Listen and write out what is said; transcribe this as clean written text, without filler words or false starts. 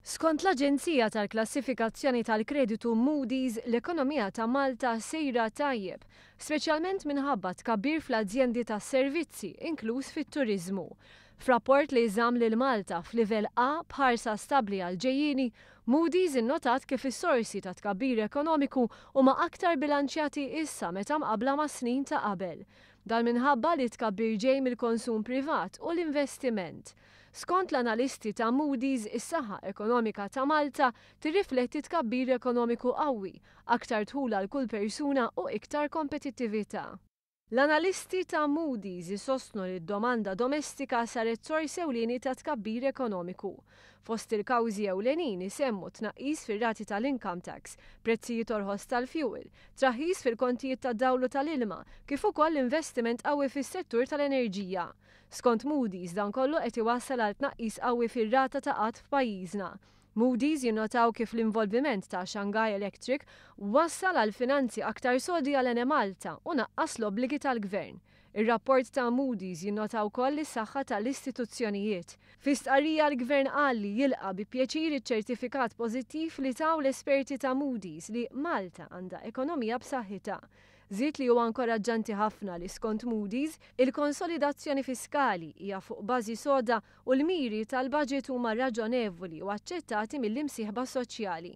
Skont l-aġenzija tal-klassifikazzjoni tal-kreditu Moody's, l-ekonomija ta' Malta sejra tajjeb, speċjalment minħabba tkabbir fl-azjendi tas-servizzi, inkluż fit-turiżmu. F'rapport li żamm lil Malta f'livell A b'ħarsa stabbli għall-ġejjieni, Moody's innotat kif is-sorsi ta' tkabbir ekonomiku huma aktar bilanċjati issa meta mqabbla ma' snin ta' qabel. Dan minħabba li tkabbir ġej mill-konsum privat u l-investiment. Skont l-analisti ta' Moody's, is-saħħa ekonomika ta' Malta tirrifletti tkabbir ekonomiku qawwi, aktar dħul għal kull persuna u iktar kompetittività. L-analisti ta' Moody's isostnu li d-domanda domestika saret sors ewlieni ta' tkabbir ekonomiku. Fost il-kawżi ewlenin isemmu tnaqqis fir-rati tal-income tax, prezzijiet orħos tal-fuel, traħħis fil-kontijiet tad-dawl u tal-ilma, kif ukoll investiment qawwi fis-settur tal-enerġija. Skont Moody's, dan kollu qed iwassal għal tnaqqis qawwi fir-rata ta' qgħad f'pajjiżna. Moody's jinnotaw kif l-involviment ta' Shanghai Electric wassal għal finanzi aktar sodi għal Enemalta u naqqas l-obbligi tal-gvern. Ir-rapport ta' Moody's jinnota wkoll is-saħħa tal-istituzzjonijiet. Fi stqarrija, l-gvern qal li jilqa' bi pjaċir iċ-ċertifikat pożittiv li taw l-esperti ta' Moody's li Malta għandha ekonomija b'saħħitha. Żied li huwa inkoraġġanti ħafna li, skont Moody's, il-konsolidazzjoni fiskali hija fuq bażi soda u l-miri tal-budget huma raġonevoli u aċċettati mill-imsieħba soċjali.